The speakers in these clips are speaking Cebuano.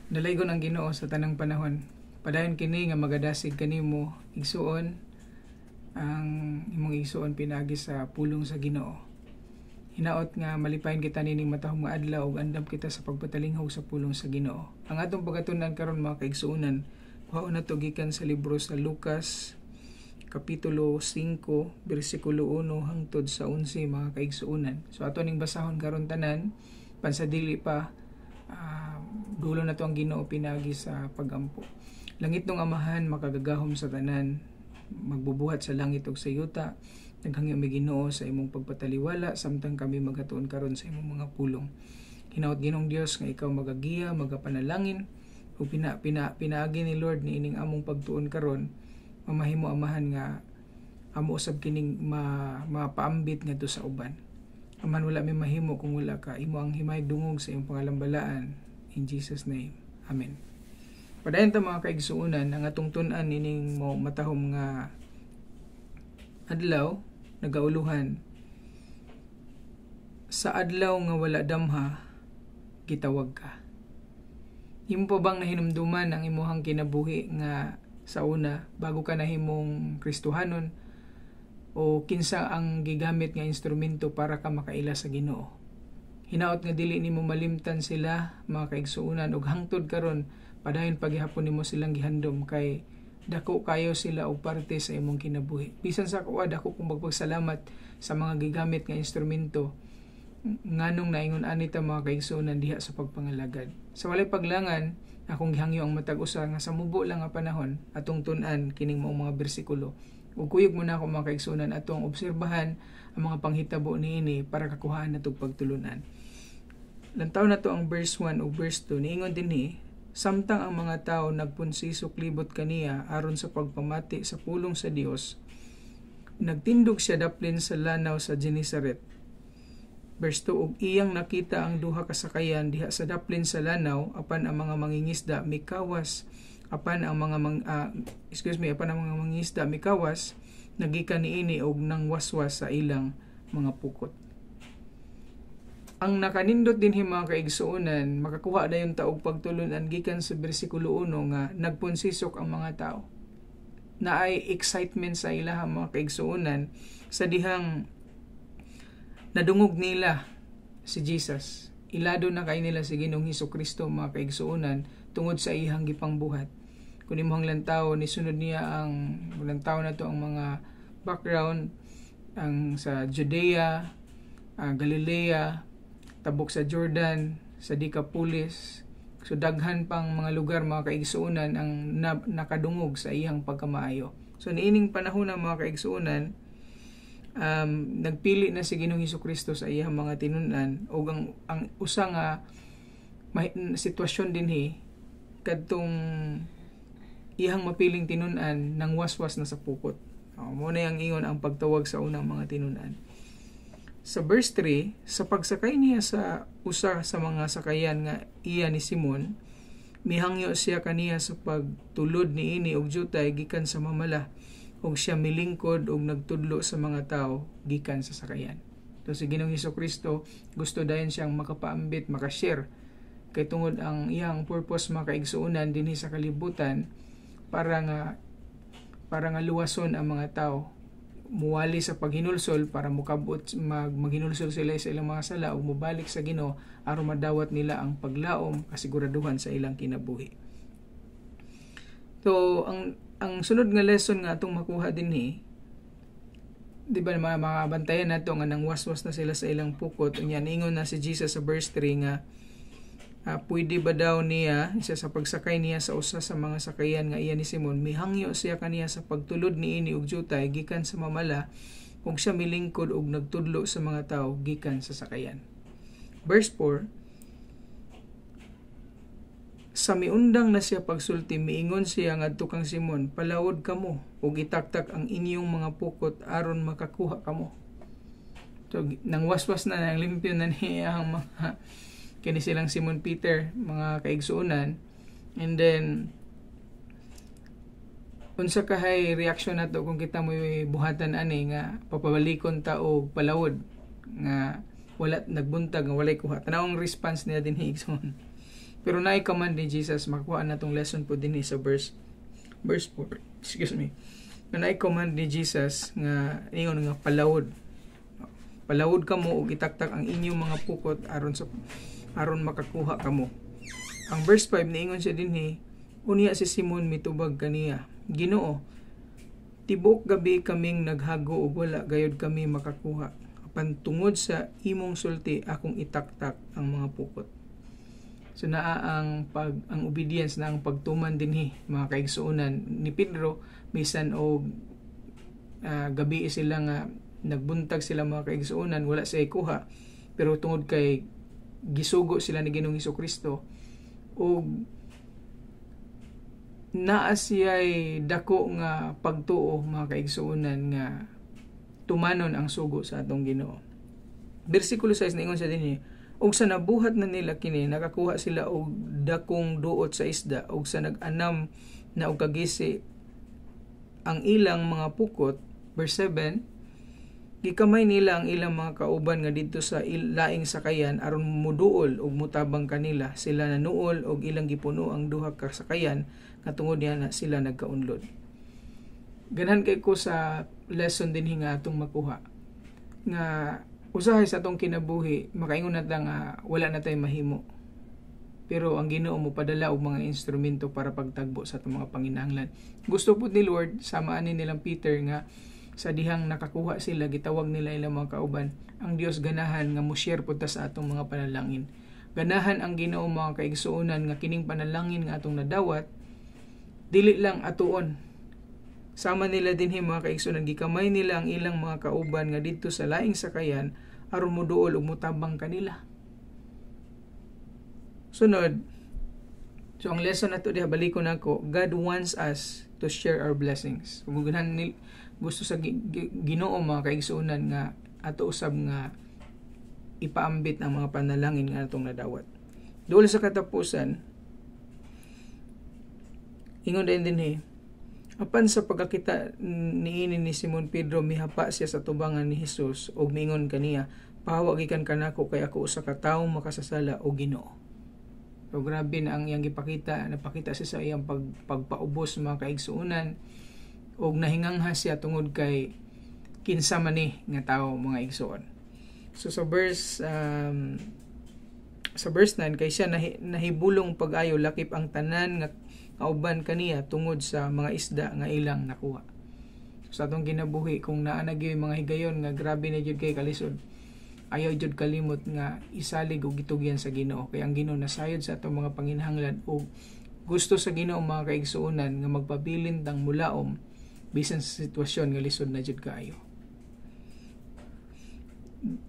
Dalaygon ang Ginoo sa tanang panahon. Padayon kini nga magadasig kanimo, igsuon, ang imong igsuon pinaagi sa pulong sa Ginoo. Hinaot nga malipayon kita nining matahom nga adlaw ug andam kita sa pagpatalinghog sa pulong sa Ginoo. Ang atong pagatunan karon, mga kaigsuonan, kuhaon nato gikan sa libro sa Lucas kapitulo 5 bersikulo 1 hangtod sa 11, mga kaigsuonan. So ato ning basahon karon tanan pansa dili pa dulo na to ang Ginoo pinagi sa pagampo. Langitnong Amahan, makagagahom sa tanan, magbubuhat sa langit ug sa yuta, naghangyo mi, Ginoo, sa imong pagpataliwala samtang kami maghatuon karon sa imong mga pulong. Hinaot, Ginoong Dios, nga ikaw magagiya, magapanalangin ug pina, pina, pinaagi ni Lord niining among pagtuon karon, mamahimo, Amahan, nga amo usab kining mapaambit ngadto sa uban. Amahan, wala mi mahimo kung wala ka. Imo ang himayog dungog sa imong pangalang balaan. In Jesus' name. Amen. Padayon ta, mga kaigsuonan, ang atong tun-an nining mo matahom nga adlaw nagauluhan, "Sa adlaw nga wala damha, gitawag ka." Imo pa bang nahinumduman ang imuhang kinabuhi nga sa una bago ka nahimong Kristohanon o kinsa ang gigamit nga instrumento para ka makaila sa Ginoo? Hinaot nga dili nimo malimtan sila, mga kaigsuonan, ug hangtod karon padayon pagihapon nimo silang gihandom kay dako kayo sila og parte sa imong kinabuhi. Bisan sa ako, dako kong magpasalamat sa mga gigamit nga instrumento nganong naingon ani ta, mga kaigsuonan, diha sa pagpangalagad. Sa walay paglangan, akong gihangyo ang matag usa nga sa mubo lang nga panahon atong tun-an kining maong mga bersikulo. Ug kuyog mo na ako, mga kaigsuonan, atong obserbahan ang mga panghitabo niini para kakuhaan natog pagtulunan. Lantaw na to ang verse 1 ug verse 2. Niingon dinhi, "Samtang ang mga tao nagpunsisok libot kaniya aron sa pagpamati sa pulong sa Dios, nagtindog siya daplin sa lanaw sa Genesaret." Verse 2, "Ug iyang nakita ang duha ka sakayan diha sa daplin sa lanaw, apan ang mga mangingisda mikawas apan ang mga mang, excuse me apan ang mga mangingisda mikawas nagikan niini og nangwaswas sa ilang mga pukot." Ang nakanindot dinhi, mga kaigsuonan, makakuha dayon ta og pagtulunan gikan sa bersikulo 1 nga nagpunsisok ang mga tao. Naay excitement sa ilaha, mga kaigsuonan, sa dihang nadungog nila si Jesus. Ilado na kay nila si Ginoong Hesus Kristo, mga kaigsuonan, tungod sa iyang gipangbuhat. Kung imong lantaw, nisunod niya ang lantaw na to ang mga background ang sa Judea, Galilea, tabok sa Jordan, sa Decapolis. So daghan pang mga lugar, mga kaigsuonan, ang nakadungog sa iyang pagkamaayo. So niining panahon ng mga kaigsuonan, nagpili na si Ginoong Hesus Kristo sa iyang mga tinun-an ug ang usa nga sitwasyon dinhi, kadtong iyang mapiling tinun-an nang waswas na sa pukot. Mo na ang ingon ang pagtawag sa unang mga tinun-an. Sa verse 3, "Sa pagsakay niya sa usa sa mga sakayan nga iya ni Simon, mihangyo siya kaniya sa pagtulod niini og jutay gikan sa mamala, ug siya milingkod og nagtudlo sa mga tao gikan sa sakayan." So si Ginoong Hesus Kristo gusto dayon siyang makapaambit, makashare kay tungod ang iyang purpose, mga kaigsuonan, dinhi sa kalibutan para nga luwason ang mga tao, muwali sa paghinulsol para mukabot maghinulsol sila sa ilang mga sala ug mobalik sa Ginoo aron madawat nila ang paglaom, kasiguraduhan sa ilang kinabuhi. So ang sunod nga lesson nga atong makuha dinhi, di ba, mga bantayan nato nga nang waswas na sila sa ilang pukot, unya niingon na si Jesus sa verse 3 nga pwede ba daw niya isa sa pagsakay niya sa usa sa mga sakayan nga iya ni Simon, mihangyo siya kaniya sa pagtulod niini og jutay gikan sa mamala, ug siya milingkod og nagtudlo sa mga tao gikan sa sakayan. Verse 4, "Sa miundang na siya pagsulti, miingon siya ngadto kang Simon, 'Palawod kamo ug itaktak ang inyong mga pukot aron makakuha kamo.'" So nang waswas na, nang limpyo na niya ang mga kini silang Simon Peter, mga kaigsuonan. And then unsa kahay reaction nato kung kita mo buhatan ani nga papabalikon ta og palawod nga wala nagbuntag nga walay kuha? Tanawang response niya dinhi, igsoon. Pero naay command ni Jesus, makuha na tong lesson po dinhi sa verse 4. Excuse me. Na naay command ni Jesus nga ingon nga palawod. Palawod kamo ug itaktak ang inyong mga pukot aron makakuha kamo. Ang verse 5, niingon siya dinhi, unya si Simon mitubag kaniya, "Ginoo, tibuok gabi kaming naghago ug wala gayud kami makakuha. Apan tungod sa imong sulti, akong itaktak ang mga pukot." So naa ang obedience na ang pagtuman dinhi, mga kaigsuonan, ni Pedro, bisan og gabi sila nga nagbuntag sila, mga kaigsuonan, wala siya kuha, pero tungod kay gisugo sila ni Ginoong Kristo ug naa siya'y dako nga pagtuo, mga kaigsuonan, nga tumanon ang sugo sa atong Ginoo. Bersikulo 6, niingon sa dinhi, ug sa nabuhat na nila kini, nakakuha sila og dakong duot sa isda, ug sa nag-anam na og kagisi ang ilang mga pukot, verse 7, gikamay nila ang ilang mga kauban nga didto sa laing sakayan aron muduol ug mutabang kanila. Sila nanuol og ilang gipuno ang duha ka sakayan nga tungod niya na sila nagkaunlod. Ganahan kay ko sa lesson dinhi nga atong makuha nga usahay sa atong kinabuhi makaingon na ta nga wala na tay mahimo, pero ang Ginoo mo padala og mga instrumento para pagtagbo sa atong mga panginahanglan. Gusto pud ni Lord, sama ani nilang Peter, nga sa dihang nakakuha sila, gitawag nila ilang mga kauban. Ang Dios ganahan nga mo-share pud ta sa atong mga panalangin. Ganahan ang Ginoo, mga kaigsuonan, nga kining panalangin nga atong nadawat dili lang atuon. Sama nila dinhi, mga kaigsuonan, gikamay nila ang ilang mga kauban nga didto sa laing sakayan aron moduol ug motabang kanila. Sunod, so ang lesson nato diha, balikon nako, God wants us to share our blessings. Kung ganahan ni gusto sa Ginoo, mga kaigsuonan, nga ato usab nga ipaambit ang mga panalangin nga atong nadawat. Duol sa katapusan, ingon din dinhi, apan sa pagkakita niini ni Simon Pedro, mihapa siya sa tubangan ni Hesus ug miingon kaniya, "Pahawa gikan kanako, kay ako usa ka tawo makasasala, o Ginoo." So grabe na ang iyang gipakita, napakita siya sa iyang pagpaubos, mga kaigsuonan, ug nahingangha siya tungod kay kinsa man ni nga tawo, mga igsuon. So sa verse 9, kay siya nahibulong pag-ayo lakip ang tanan nga kauban kaniya tungod sa mga isda nga ilang nakuha. So, sa atong kinabuhi, kung naa na gyud mga higayon nga grabe na jud kay kalisod, ayaw jud kalimot nga isalig og gitugyan sa Ginoo, kay ang Ginoo nasayod sa atong mga panginahanglan ug gusto sa Ginoo, mga kaigsuonan, nga magpabilin tang mulaom bisan sa sitwasyon nga lisod na jud kaayo.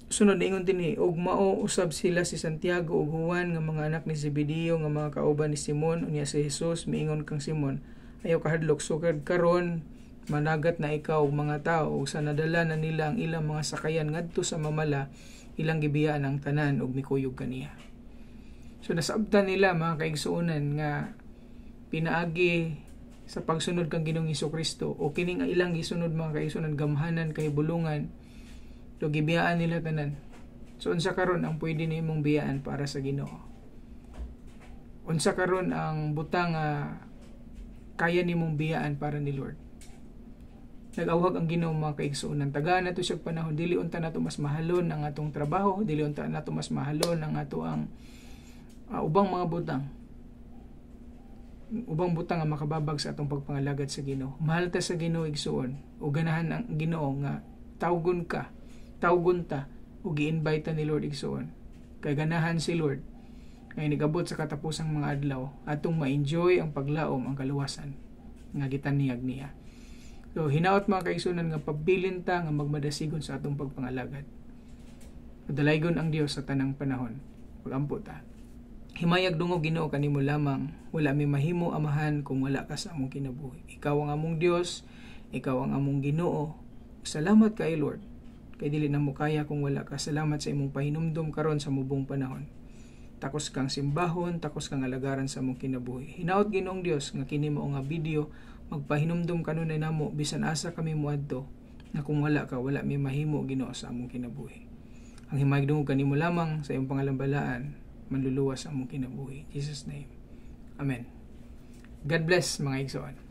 Sunod, ingon dinhi, ug mao usab sila si Santiago ug Juan nga mga anak ni Zebedeo nga mga kauban ni Simon. Unya si Jesus miingon kang Simon, "Ayaw kahadlok, sukad karon managat na ikaw og mga tao." Ug sa nadala na nila ang ilang mga sakayan ngadto sa mamala, ilang gibiyaan ang tanan ug mikuyog kaniya. So nasabtan nila, mga kaigsuonan, nga pinaagi sa pagsunod kang Ginoong Kristo o kining ilang gisunod, mga kaigsuonan, gamhanan kay bulungan. So gibiyaan nila tanan. So unsa karon ang pwede nimong biyaan para sa Ginoo? Unsa karon ang butang nga kaya nimong biyaan para ni Lord? Nag-awhag ang Ginoo, mga kaigsuonan. Tagaan nato siya panahon, dili unta nato mas mahalon ang atong trabaho, dili unta nato mas mahalon ang ato ang ubang mga butang. Ubang butang nga makababag sa atong pagpangalagad sa Ginoo. Mahal ta sa Ginoo, igsuon, ug ganahan ang Ginoo nga tawgon ka, tawgon ta ug gi-invite ta ni Lord, igsuon. Kay ganahan si Lord ngay nigabot sa katapusang mga adlaw, atong ma-enjoy ang paglaom, ang kaluwasan nga gitaniyag niya. So hinaot, mga kaigsuonan, nga pabilin ta nga magmadasigon sa atong pagpangalagad. Dalaygon ang Dios sa tanang panahon. Pagampo ta. Himayag dungog, Ginoo, kanimo lamang. Wala mi mahimo, Amahan, kung wala ka sa among kinabuhi. Ikaw ang among Dios, ikaw ang among Ginoo. Salamat kay Lord. Kay dili na mo kaya kung wala ka. Salamat sa imong pahinumdom karon sa mubong panahon. Takos kang simbahon, takos kang alagaran sa among kinabuhi. Hinaot, Ginoong Dios, nga kini mao nga video magpahinumdom kanunay namo bisan asa kami moadto, nga kung wala ka, wala mi mahimo, Ginoo, sa among kinabuhi. Ang himayag dungog kanimo lamang sa imong pangalan balaan. Manluluwas sa among kinabuhi. In Jesus' name. Amen. God bless, mga igsoon.